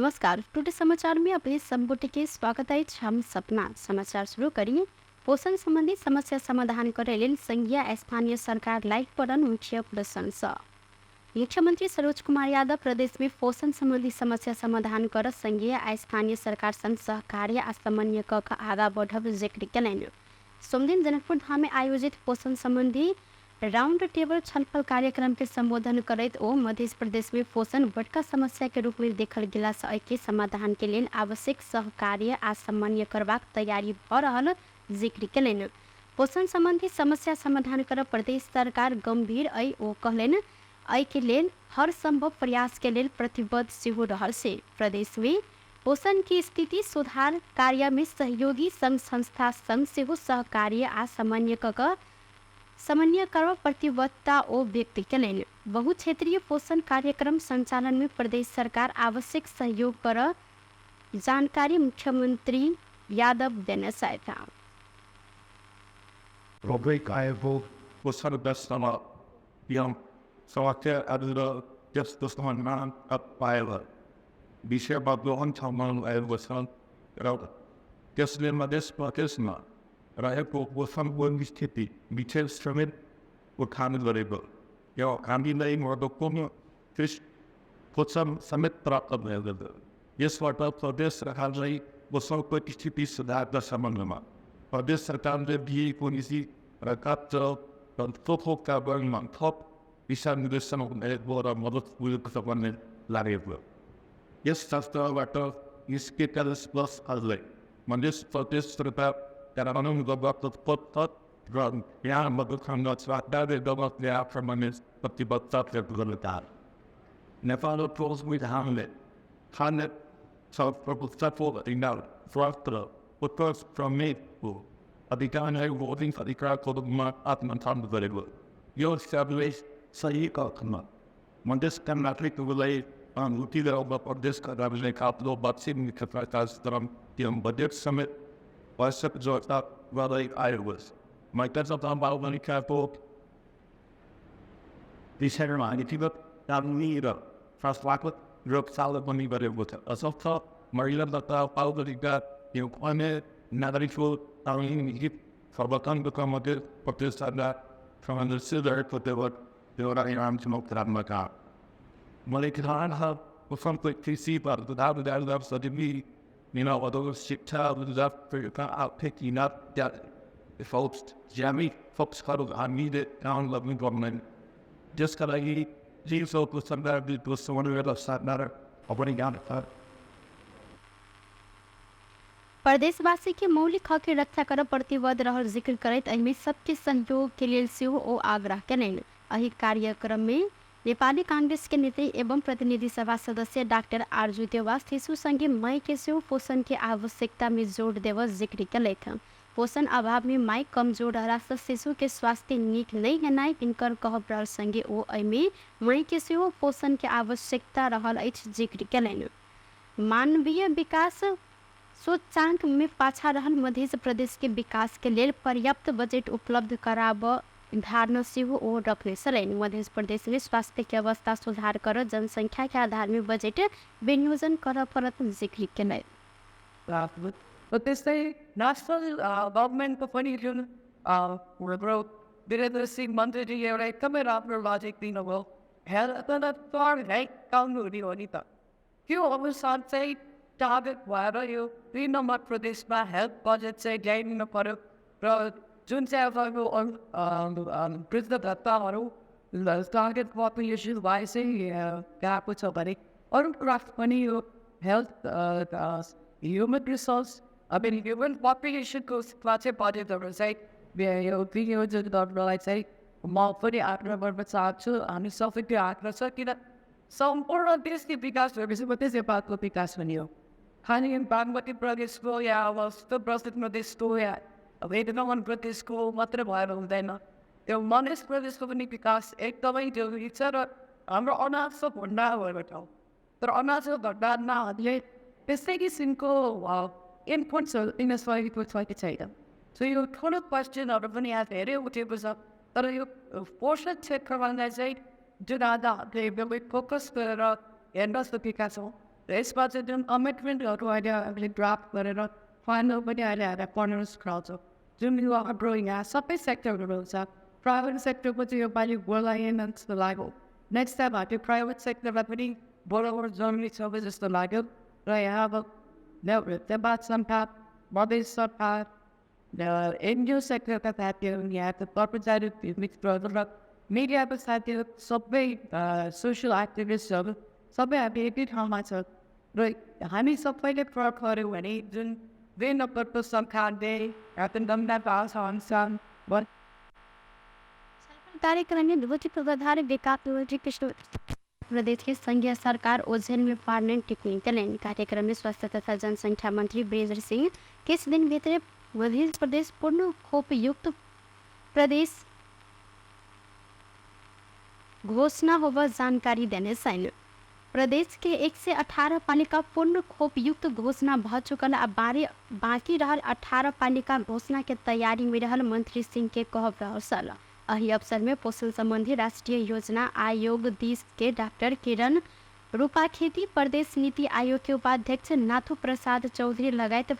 नमस्कार, टुडे समाचार में अपने सब के स्वागत अछि। हम सपना समाचार शुरू करी। पोषण संबंधी समस्या समाधान करे लेल संघीय स्थानीय सरकार लायक पड़ल मुख्य प्रशंसा। मुख्यमंत्री सरोज कुमार यादव प्रदेश में पोषण संबंधी समस्या समाधान कर संघीय आ स्थानीय सरकार संग सहकार्य आ समन्वय क के आगा बढ़ब जिक्र केलनि। सोमदिन जनकपुर धाम में आयोजित पोषण संबंधी राउंड टेबल छलफल कार्यक्रम के संबोधन करैत ओ मध्य प्रदेश में पोषण बड़का समस्या के रूप में देखल गेला से एहि समाधान के लेल आवश्यक सहकार्य आ समन्वय करबाक तैयारी भ रहल जिक्र केलनि। पोषण संबंधी समस्या समाधान कर प्रदेश सरकार गंभीर अइ ओ कहलनि। एहि के लेल हर संभव प्रयास के लेल प्रतिबद्ध सेहो रहल से प्रदेश में पोषण की स्थिति सुधार कार्य में सहयोगी संघ संस्था संग सेहो सहकार्य आ समन्वय क समन्वय करब प्रतिबद्धता ओ व्यक्त केलनि। बहुक्षेत्रीय पोषण कार्यक्रम संचालन में प्रदेश सरकार आवश्यक सहयोग कर जानकारी मुख्यमंत्री यादव देने छथि। रहेको पोषणको स्थिति विशेष समेत उठान गरेको यो हामीलाई महत्त्वपूर्ण पोषण समेत प्राप्त भएको छ। यसबाट प्रदेश सरकारलाई पोषणको स्थिति सुधारका सम्बन्धमा प्रदेश सरकारले दिएको नीति र कार्य थप दिशानिर्देशन भएको र मद्दत पुगेको छ भन्ने लागेको यस शास्त्रबाट निस्केका प्लसहरूलाई मध्य प्रदेश सरकार नेपाल संविधानले खाने अधिकार वोटिङ अधिकारको रूपमा आत्मसात गरेको यो हिसाबले सही अर्थमा मधेसका नागरिकहरूलाई प्रदेशका राजनैतिक बजेट समेत आवश्यक जोडता गर्दै आएको छ। विषयमा नीतिगत कानुनी र संस्थागत रोकथाम पनि गरेको छ। असर्थ महिला तथा बालबालिका एवं अन्य नागरिकको कानुनी हित संरक्षणको मध्ये प्रदेश सरकार संवेदनशील रहेको एउटा शिक्षा त्यसका लागि प्रदेशवासी के मौलिक हक के रक्षा कर प्रतिबद्ध रहल जिक्र करैत एहिमे सबके सहयोग के लेल सेहो ओ आग्रह केलनि। एहि कार्यक्रम में नेपाली कांग्रेस के नेता एवं प्रतिनिधि सभा सदस्य डाक्टर आरजू देवा शिशु संगे माई के सेहो पोषण के आवश्यकता में जोड़ देव जिक्र केलथि। पोषण अभाव में माई कमजोर रहला से शिशु के स्वास्थ्य नीक नहीं हेनाइ हिनकर कहब रहल संगे ओ एहिमे माई के सेहो पोषण के आवश्यकता रहल अछि जिक्र केलनि। मानवीय विकास सूचांक में पाछा रहल मध्य प्रदेश के विकास के लेल पर्याप्त बजट उपलब्ध कराब धारणा सेहो ओ रखने छलनि। मध्य प्रदेश में स्वास्थ्य के अवस्था सुधार कर जनसंख्या के आधार में बजट विनियोजन कर पड़त जिक्र केलनि। त्यस्तै नेसनल गभर्मेन्टको पनि जुन हाम्रो वीरेन्द्र सिंह मन्त्रीजीले एउटा एकदमै राम्रो लजिक दिनुभयो, हेल्थ हेल्थ काउन्ट हुने हो नि त। त्यो अनुसार चाहिँ टार्गेट भएर यो 3 नम्बर प्रदेशमा हेल्थ बजेट चाहिँ ल्याइदिनु पऱ्यो र जुन चाहिँ अब यो वृद्ध भत्ताहरू टार्गेट पपुलेसन वाइज चाहिँ गएको छ भने अरू कुरा पनि यो हेल्थ ह्युमन रिसोर्स अब ह्युमन पपुलेसनको चाहिँ बजेटहरू चाहिँ यो विनियोजन गर्नलाई चाहिँ म पनि आग्रह गर्न चाहन्छु। हामी सबैको आग्रह छ किन सम्पूर्ण देशको विकास भएपछि मात्रै नेपालको विकास हुने हो। खालि बागमती प्रदेशको या अब सुदूरपश्चिम प्रदेशको या वेदनमन प्रदेशको मात्रै भएर हुँदैन, त्यो मधेस प्रदेशको पनि विकास एकदमै जरुरी छ र हाम्रो अनाजको भण्डार भएको ठाउँ, तर अनाजको भण्डारमा हामीले त्यस्तै किसिमको इनपुट्सहरू दिन सकेको छ कि छैन। सो यो ठुलो क्वेसनहरू पनि यहाँ धेरै उठेको छ। तर यो पोषण क्षेत्रमा चाहिँ जुन आज हामीले एकदमै फोकस गरेर हेर्न सकेका छौँ र यसमा चाहिँ जुन अमेन्डमेन्टहरू अहिले हामीले ड्राफ्ट गरेर फाइनल पनि अहिले हामीलाई पढ्न सिकाउँछौँ। जुन यो हाम्रो यहाँ सबै सेक्टरहरू हुन्छ, प्राइभेट सेक्टरको चाहिँ यो पालि बोलाएन जस्तो लाग्यो। नेक्स्ट टाइम हामी प्राइभेट सेक्टरलाई पनि बोलाउनु जरुरी छ जस्तो लाग्यो। र यहाँ अब नेपाल सरकार, मधेस सरकार, एनजिओ सेक्टरका साथीहरू, यहाँको कर्मचारी मित्रहरू र मिडियाको साथीहरू, सबै सोसियल एक्टिभिस्टहरू सबै हामी एकै ठाउँमा छ र हामी सबैले प्रयोग गऱ्यौँ भने जुन दुई नम्बरको सरकारले कार्यक्रम में ध्वज पूर्वाधार विकास मंत्री कृष्ण प्रदेश के संघीय सरकार ओझेल में पार्ने टिप्पणी देलनि। कार्यक्रम में स्वास्थ्य तथा जनसंख्या मंत्री वीरेंद्र सिंह किस दिन भीतर मध्य प्रदेश पूर्ण खोप युक्त प्रदेश घोषणा होगा जानकारी देने छनि। प्रदेश के 118 पालिका पूर्ण खोप युक्त घोषणा भ चुकल आ बाकी रहल 18 पालिका घोषणा के तैयारी में रहल मंत्री सिंह के कहब रहल छल। एहि अवसर में पोषण संबंधी राष्ट्रीय योजना आयोग दिस के डॉक्टर किरण रूपाखेती, प्रदेश नीति आयोग के उपाध्यक्ष नाथू प्रसाद चौधरी लगायत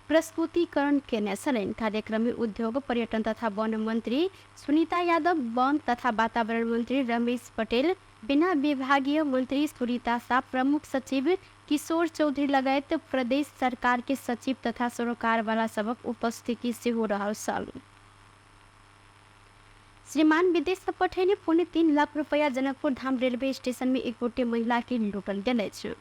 प्रस्तुतिकरण केने छलनि। कार्यक्रम में उद्योग, पर्यटन तथा वन मंत्री सुनीता यादव, वन तथा वातावरण मंत्री रमेश पटेल, बिना विभागीय मंत्री सुनीता शाह, प्रमुख सचिव किशोर चौधरी लगायत प्रदेश सरकार के सचिव तथा सरोकारवाला सबक उपस्थिति सेहो रहल छल। श्रीमान विदेश से पठेने 2.75 लाख रुपया जनकपुर धाम रेलवे स्टेशन में एक गोटे महिला के लूटल गेल अछि।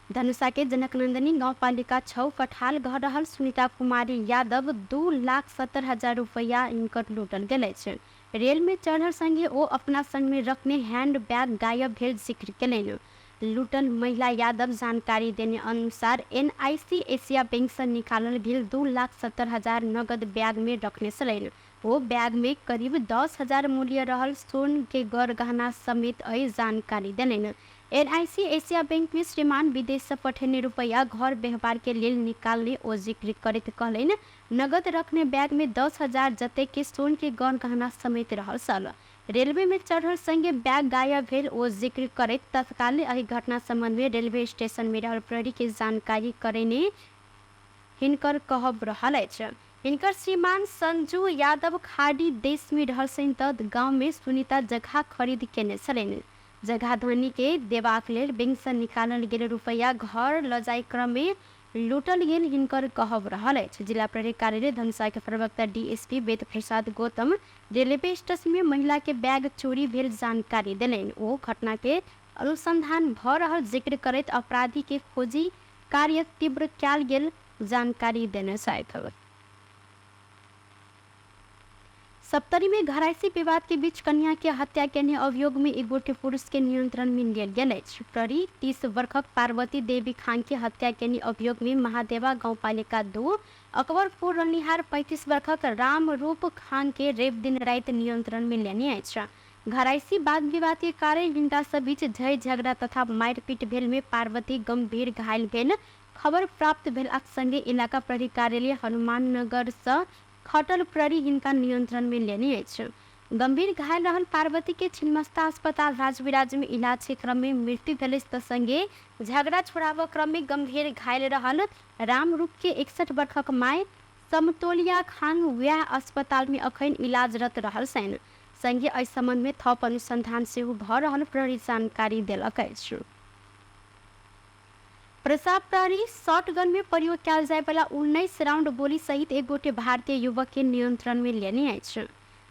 धनुषा के जनकनंदनी गाउँपालिका 6 कठाल घर रहल सुनीता कुमारी यादव 2,70,000 रुपया इनकर लूटल गेल अछि। रेल में चढ़ल संगे ओ अपना संग में रखने हैंड बैग गायब भेल जिक्र केलनि। लूटल महिला यादव जानकारी देने अनुसार एनआईसी एशिया बैंक से निकालल गेल 2,70,000 नगद बैग में रखने छलनि। वो बैग में करीब 10,000 मूल्य रहल सोन के गर गहना समेत अहि जानकारी देलनि। एनआईसी एशिया बैंक में श्रीमान विदेश से पठेने रुपया घर व्यवहार के लेल निकालने ओ जिक्र करैत कहलनि नगद रखने बैग में 10,000 जते के सोन के गर गहना समेत रहल छल। रेलवे में चढ़ल संगे बैग गायब भेल ओ जिक्र करैत तत्काल एहि घटना संबंध में रेलवे स्टेशन में रहल प्रहरी के जानकारी करेने हिनकर कहब रहल अछि। हिनकर श्रीमान संजू यादव खाड़ी देश में रहल छनि त गाँव में सुनीता जगह खरीद केने छलनि। जगह धनी के देबाक लेल बैंक से निकालल गेल रुपया घर ल जाय क्रम में लूटल गेल हिनकर कहब रहल अछि। जिला प्रहरी कार्यालय धनुषा के प्रवक्ता DSP Ved Prasad Gautam railway station में महिला के बैग चोरी भेल जानकारी देलनि। ओ घटना के अनुसंधान भ रहल जिक्र करैत अपराधी के खोजी कार्य तीव्र कयल गेल जानकारी देने छथि। सप्तरी में घरायसी विवाद के बीच कन्या के हत्या केने अभियोग में एक गोटे पुरुष के नियंत्रण में लेल गेल अछि। प्रहरी 30 वर्षक पार्वती देवी खान के हत्या केने अभियोग में महादेवा गाउँपालिका 2 अकबरपुर रहनिहार 35 वर्षक रामरूप खान के रवि दिन राति नियंत्रण में लेने अछि। घरायसी वाद विवाद के कारण हिनका सब बीच झै झगड़ा तथा मारपीट भेल में पार्वती गंभीर घायल भेल खबर प्राप्त भेलाक संगे इलाका प्रहरी कार्यालय हनुमाननगर से खटल प्रहरी हिनका नियंत्रण में लेने अछि। गंभीर घायल रहल पार्वती के छिन्मस्ता अस्पताल राजविराज में इलाज के क्रम में मृत्यु भेल त संगे झगड़ा छोड़ाव क्रम में गंभीर घायल रहल रामरूप के 61 वर्षक my समतोलिया खान वएह अस्पताल में अखन इलाजरत रहल छनि। संगे एहि संबंध में थप अनुसंधान सेहो भ रहल प्रहरी जानकारी देलक अछि। प्रसाद प्रहरी शॉटगन में प्रयोग कयल जायवला 19 राउंड गोली सहित एक गोटे भारतीय युवक के नियंत्रण में लेने अछि।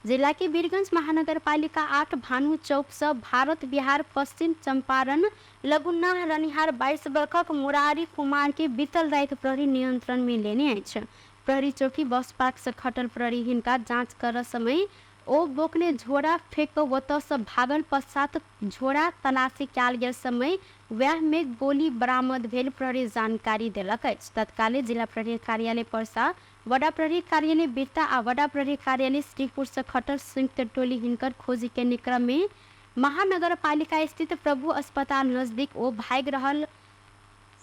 जिला के वीरगंज महानगरपालिका 8 भानु चौक से भारत बिहार पश्चिम चंपारण लगुना रनिहार 22 वर्षक मुरारी कुमार के बीतल राति प्रहरी नियंत्रण में लेने अछि। प्रहरी चौकी बस पार्क से खटल प्रहरी हिनका जांच कर समय ओ बोकने झोरा फेंक ओतऽ से भागल पश्चात झोरा तलाशी कयल गेल समय वएह में गोली बरामद भेल प्रहरी जानकारी देलक अछि। तत्काले जिला प्रहरी कार्यालय परसा, वडा प्रहरी कार्यालय बिरता आ वडा प्रहरी कार्यालय श्रीपुर से खटल संयुक्त टोली हिनकर खोजी के क्रम में महानगरपालिका स्थित प्रभु अस्पताल नजदीक ओ भागि रहल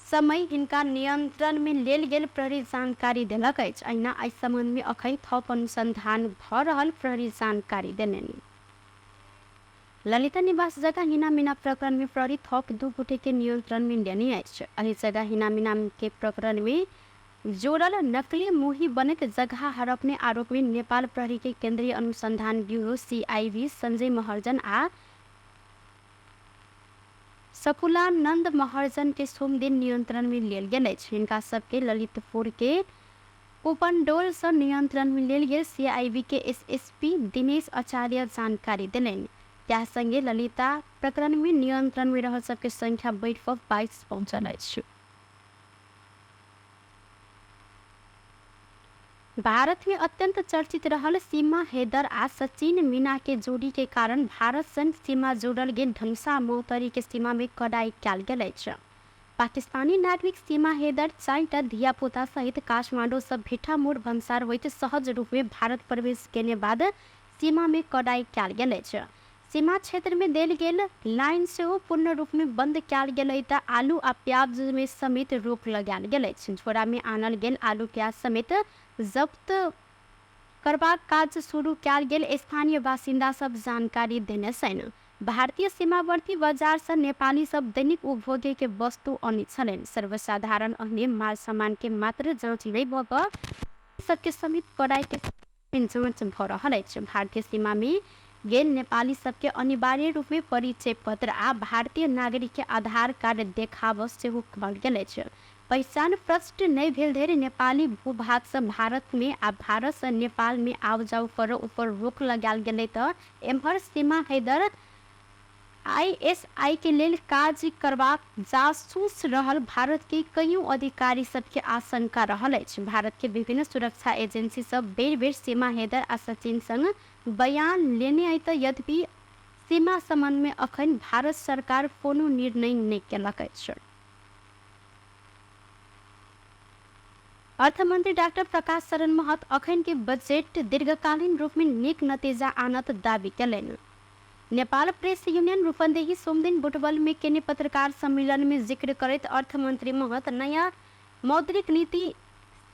समय हिनका नियंत्रण में लेल गेल प्रहरी जानकारी देलक अछि। अहिना एहि संबंध में अखन थप अनुसंधान भ रहल प्रहरी जानकारी देलनि। ललिता निवास जगह हिनामिना प्रकरण में प्रहरी थप 2 गोटे के नियंत्रण में लेने अछि। एहि जगह हिनामिना के प्रकरण में जोड़ल नकली मुही बनैत जगह हड़पने आरोप में नेपाल प्रहरी के केंद्रीय अनुसंधान ब्यूरो सीआईबी संजय महर्जन आ सकुलानंद महर्जन के सोमदिन नियंत्रण में लेल गेल अछि। हिनका सबके ललितपुर के कुपनडोल से नियंत्रण में लेल गेल सीआईबी के एसएसपी दिनेश आचार्य जानकारी देलनि। त्या संगे ललिता प्रकरण में नियंत्रण में रहल सबके संख्या बढ़ि कऽ 22 पहुँचल अछि। भारत में अत्यंत चर्चित रहल सीमा हैदर आ सचिन मीना के जोड़ी के कारण भारत संग सीमा जोड़ल गेल धनुषा महोत्तरी के सीमा में कड़ाई कयल गेल अछि। पाकिस्तानी नागरिक सीमा हैदर 4टा धियापुता सहित काठमाडौँ सँ भिठामोड़ भन्सार होइत सहज रूप में भारत प्रवेश केने बाद सीमा में कड़ाई कयल गेल अछि। सीमा क्षेत्र में देल गेल लाइन सेहो पूर्ण रूप में बंद कयल गेल अछि त आलू आ प्याज में समेत रोक लगायल गेल अछि। झोरा में आनल गेल आलू प्याज समेत जब्त करबाक काज शुरू कयल गेल स्थानीय बासिन्दा सब जानकारी देने छनि। भारतीय सीमावर्ती बाजार से नेपाली सब दैनिक उपभोग्य के वस्तु अनैत छलनि। सर्वसाधारण अन्य माल सामान के मात्र जाँच नहि भऽ कऽ सबके समेत कड़ाई के जाँच भऽ रहल अछि। भारतीय सीमा में गेल नेपाली सबके अनिवार्य रूप में परिचय पत्र आ भारतीय नागरिक के आधार कार्ड देखाबऽ सेहो कहल गेल अछि। पहिचान प्रष्ट नहि भेल धरि नेपाली भूभाग सँ भारत में आ भारत सँ नेपाल में आव जाव करऽ ऊपर रोक लगायल गेलै तऽ एम्हर सीमा हैदर आईएसआई के लेल काज करबाक जासूस रहल भारत के कईयों अधिकारी सबके आशंका रहल अछि। भारत के विभिन्न सुरक्षा एजेंसी सब बेर बेर सीमा हैदर आ सचिन संग बयान लेने अछि तऽ यद्यपि सीमा संबंध में अखन भारत सरकार कोनो निर्णय नहि केलक अछि। अर्थमंत्री डाक्टर प्रकाश शरण महत अखन के बजट दीर्घकालीन रूप में नीक नतीजा आनत दावी केलनि। नेपाल प्रेस यूनियन रूपन्देही सोमदिन बुटवल में केने पत्रकार सम्मेलन में जिक्र करैत अर्थमंत्री महत नयाँ मौद्रिक नीति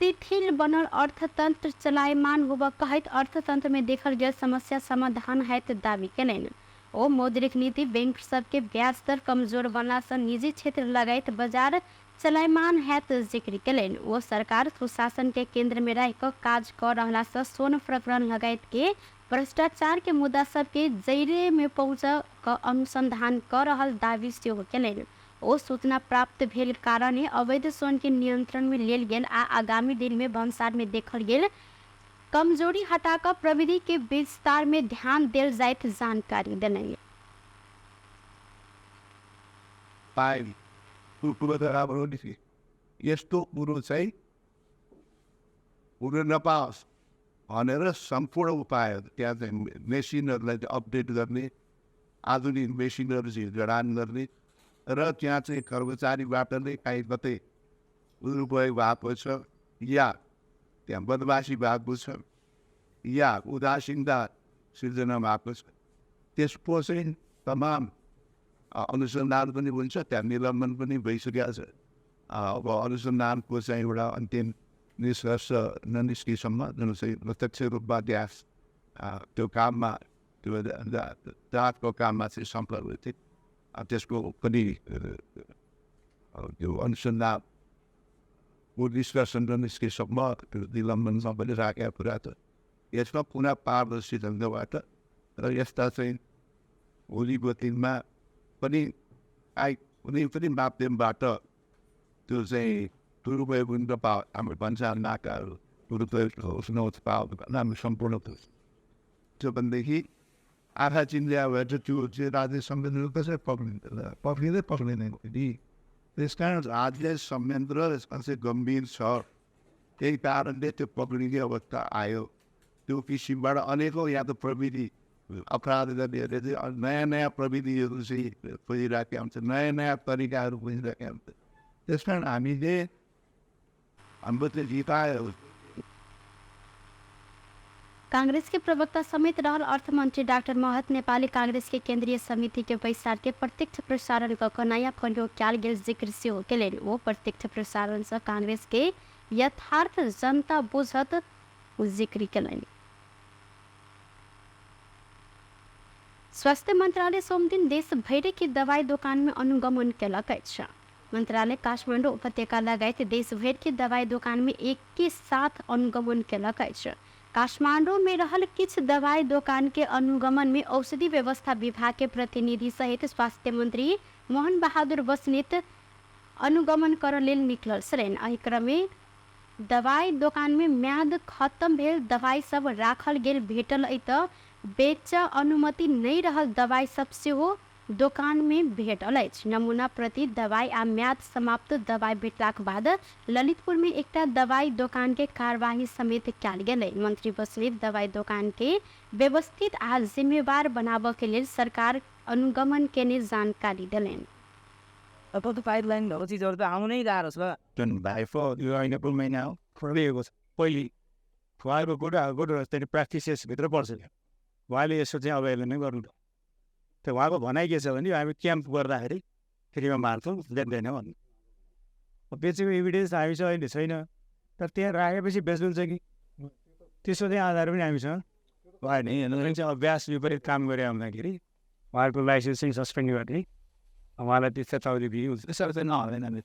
शिथिल बनल अर्थतंत्र चलायमान होबऽ कहैत अर्थतंत्र में देखल गेल समस्या समाधान हैत दावी केलनि। ओ मौद्रिक नीति बैंक सबके ब्याज दर कमजोर बनला सँ निजी क्षेत्र लगायत बाजार चलायमान हैत जिक्र केलनि। ओ सरकार सुशासन के केंद्र में रहि कऽ काज कऽ रहला सँ सोन प्रकरण लगायत के भ्रष्टाचार के मुद्दा सबके जैरे में पहुँच कऽ अनुसंधान कऽ रहल दावी सेहो केलनि। ओ सूचना प्राप्त भेल कारणे अवैध सोन के नियंत्रण में लेल गेल आ आगामी दिन में भन्सार में देखल गेल कमजोरी हटा कऽ प्रविधि के विस्तार में ध्यान देल जाइत जानकारी देलनि। पाए कुरो त राम्रो नि यस्तो कुरो चाहिँ हुन नपाओस् भनेर सम्पूर्ण उपायहरू त्यहाँ चाहिँ मेसिनहरूलाई चाहिँ अपडेट गर्ने, आधुनिक मेसिनहरू चाहिँ जडान गर्ने र त्यहाँ चाहिँ कर्मचारीबाट नै काहीँ कतै दुरुपयोग भएको छ या त्यहाँ बदमासी भएको छ या उदासीनता सिर्जना भएको छ त्यसको चाहिँ तमाम अनुसन्धान पनि हुन्छ। त्यहाँ निलम्बन पनि भइसकेको छ। अब अनुसन्धानको चाहिँ एउटा अन्तिम निष्कर्ष ननिस्किसम्म जुन चाहिँ प्रत्यक्ष रूपमा त्यहाँ त्यो काममा त्यो जाँचको काममा चाहिँ संलग्न थियो त्यसको पनि त्यो अनुसन्धानको निष्कर्ष ननिस्केसम्म त्यो निलम्बनमा पनि राखेको कुरा त यसमा पुनः पारदर्शी ढङ्गबाट र यस्ता चाहिँ भोलिको दिनमा पनि आइ कुनै पनि माध्यमबाट त्यो चाहिँ दुरुपयोग हुन नपाओस्, हाम्रो भन्सार नाकाहरू दुरुपयोग होस् नहोस् हामी सम्पूर्ण त्यो भनेदेखि आँखा चिम्ल्या भएर चाहिँ त्यो चाहिँ राज्य संयन्त्र कसरी पक्रिन्छ? पक्रिँदै पक्रिँदैन नि। त्यस कारण राज्य संयन्त्र यसमा चाहिँ गम्भीर छ। त्यही कारणले त्यो पक्रिने अवस्था आयो। त्यो किसिमबाट अनेकौँ या त प्रविधि अपराध गर्नेहरूले चाहिँ नयाँ नयाँ प्रविधिहरू चाहिँ खोजिराखेका हुन्छ, नयाँ नयाँ तरिकाहरू खोजिराखेका हुन्छ। त्यस कारण हामीले हाम्रो त्यो जितायो। कांग्रेस के प्रवक्ता समेत रहल अर्थमंत्री डाक्टर महत नेपाली कांग्रेस के केंद्रीय समिति के बैसार के प्रत्यक्ष प्रसारण कऽ नयाँ प्रयोग कयल गेल जिक्र सेहो केलनि। ओ प्रत्यक्ष प्रसारण सँ कांग्रेस के यथार्थ जनता बुझत जिक्र केलनि। स्वास्थ्य मंत्रालय सोमदिन देश भरि के दवाई दोकान में अनुगमन केलक अछि। मंत्रालय काठमाडौँ उपत्यका लगायत देश भरि के दवाई दोकान में एक के साथ अनुगमन केलक अछि। काठमाडौँ में रहल किछु दवाई दोकान के अनुगमन में औषधि व्यवस्था विभाग के प्रतिनिधि सहित स्वास्थ्य मंत्री मोहन बहादुर बस्नेत अनुगमन करऽ लेल निकलल छलनि। एहि क्रम में दवाई दोकान में म्याद खत्म भेल दवाई सब राखल गेल भेटल अइ तऽ बेच अनुमति नहि रहल दवाई सब सेहो दोकान में भेटल अछि। नमूना प्रति दवाई आ म्याद समाप्त दवाई भेटलाक बाद ललितपुर में एकटा दवाई दोकान के कार्यवाही समेत कयल गेलै। मंत्री बस्नेत दवाई दोकान के व्यवस्थित आ जिम्मेवार बनाबऽ के लेल सरकार अनुगमन केने जानकारी देलनि। अब त पाइपलाइन भएको चिजहरू त आउनै गाह्रो छ। जुन यो ऐनाको महिना हो खुलिएको छ, पहिले उहाँको गुड गुड त्यो प्र्याक्टिसेसभित्र पर्छ त्यो। उहाँले यसो चाहिँ अवेलेबल नै गर्नु। त्यो उहाँको भनाइ के छ भने हामी क्याम्प गर्दाखेरि फ्रीमा मार्छौँ, बेच्दैन भन्नु। बेचेको एभिडेन्स हामीसँग अहिले छैन, तर त्यहाँ राखेपछि बेच्नुहुन्छ कि त्यसो चाहिँ आधार पनि हामीसँग भएन। चाहिँ अभ्यास विपरीत काम गरे हुँदाखेरि उहाँहरूको लाइसेन्स चाहिँ सस्पेन्ड गर्ने, उहाँलाई त्यस्तो चौधरी दियो। त्यसरी चाहिँ नहुँदैन।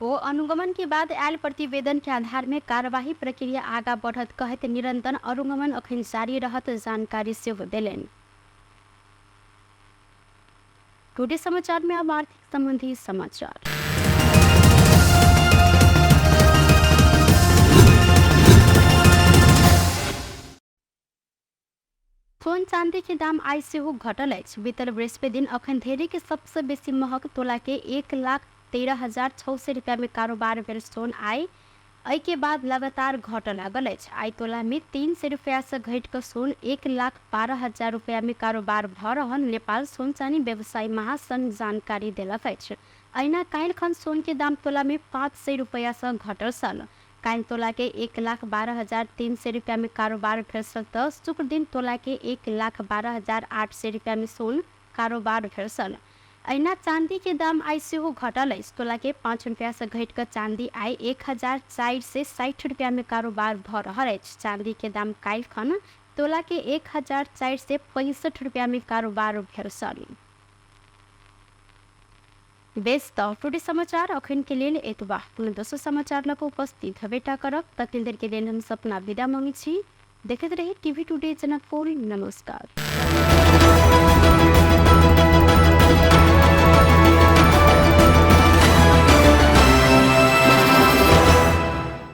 ओ अनुगमन के बाद आयल प्रतिवेदन के आधार में कार्यवाही प्रक्रिया आगा बढ़त कहैत निरंतर अनुगमन अखन जारी रहत जानकारी सेहो देलनि। टुडे समाचार में अब आर्थिक संबंधी समाचार। सोन चांदी के दाम आइ सेहो घटल अछि। बीतल बृहस्पति दिन अखन धरि के सबसे बेसी महग तोला के 1,13,600 रुपया में कारोबार भेल सोन आइ एहि के बाद लगातार घटऽ लागल अछि। आइ तोला में 300 रुपया से घटि कऽ सोन 1,12,000 रुपया में कारोबार भऽ रहल नेपाल सोन चानी व्यवसायी महासंघ जानकारी देलक अछि। अहिना काल्हि खन सोन के दाम तोला में 500 रुपया से घटल छल। काल्हि तोला के 1,12,300 रुपया में कारोबार भेल छल तऽ शुक्र दिन तोला के 1,12,800 रुपया में सोन कारोबार भेल छल। अहिना चांदी के दाम आइ सेहो घटल अछि। तोला के 5 रुपया से घटि कऽ चांदी आइ 1,460 रुपया में कारोबार भऽ रहल अछि। चांदी के दाम काल्हि खन तोला के 1,465 रुपया में कारोबार भेल छल। बेस तऽ टुडे समाचार अखन के लेल एतबा। पुनः दोसर समाचार लऽ कऽ उपस्थित हेबेटा करब। तखन देर के लेल हम सपना विदा मांगै छी। देखैत रही टीवी टुडे जनकपुर। नमस्कार।